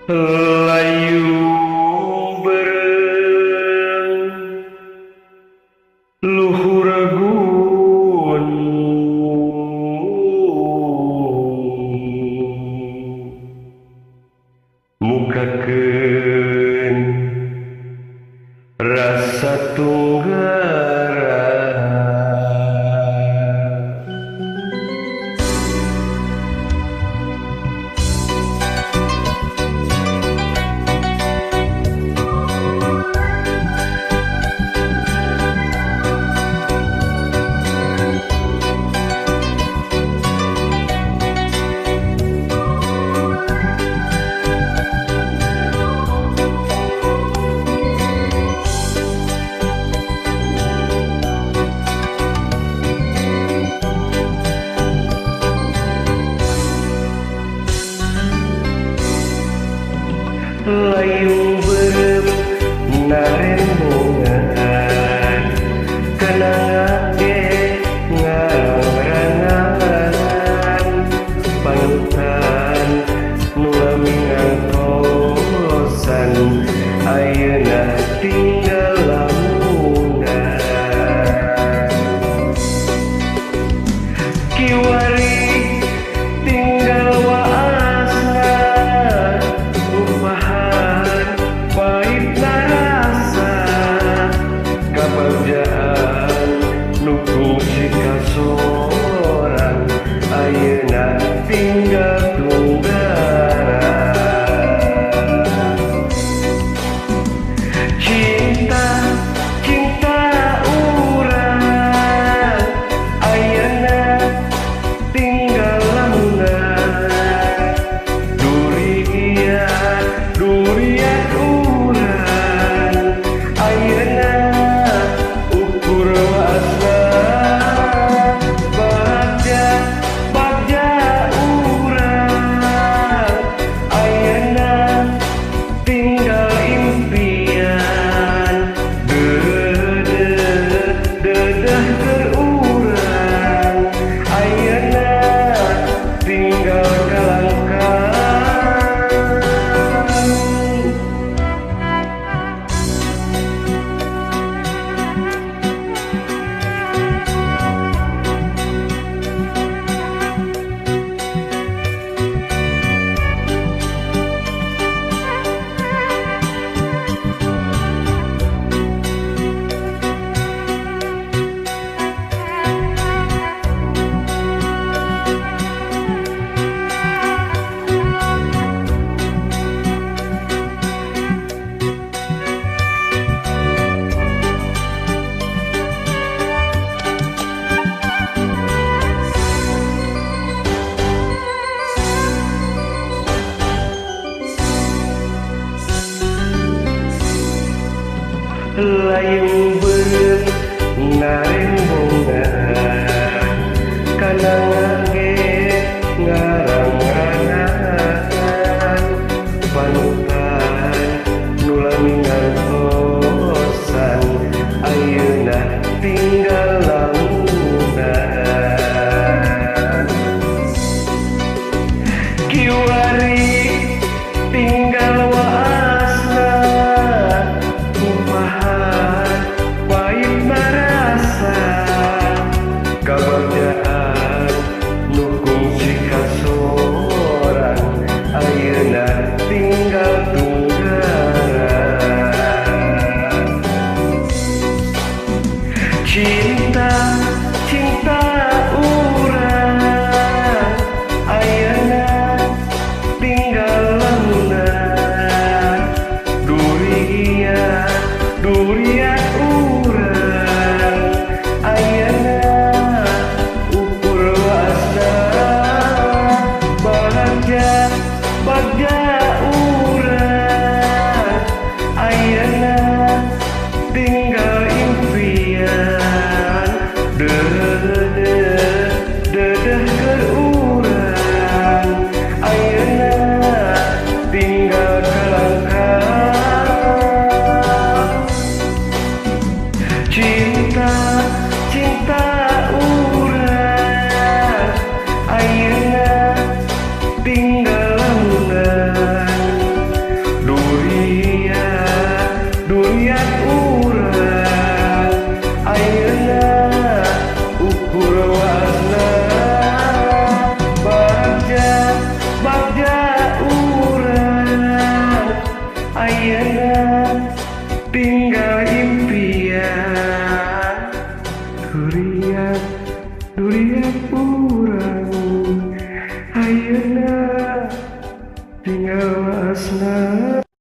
Layu bereng luhur gunung mukakeun rasa tunggara. Layu berem narembongan kenangan ge ngarang-rangan panutan nu lami ngantosan ayeuna tinggal lamunan. Kiwari tinggal waasna upahan pahitna rasa kabagjaan nu kungsi kasorang ayeuna tinggal tunggara. Cinta cinta urang ayeuna tinggal lamunan durian durian urang ayeuna ukur waasna bagja bagja urang ayeuna tinggal impian dedeh dedeh keur urang ayeuna tinggal kalangkang. Layu berem narembongan kanangan ge ngarang-rangan panutan nu lami ngantosan ayeuna tinggal lamunan. Kiwari tinggal waasna upahan pahitna rasa kabagjaan nu kungsi kasorang ayeuna tinggal tunggara. Cinta cinta urang ayeuna tinggal lamunan durian durian urang ayeuna ukur waasna bagja bagja urang ayeuna tinggal impian dedeh dedeh keur urang ayeuna tinggal kalangkang. Cinta cinta urang ayeuna tinggal lamunan. Tinggal impian. Duriat, duriat urang, ayeuna tinggal asna.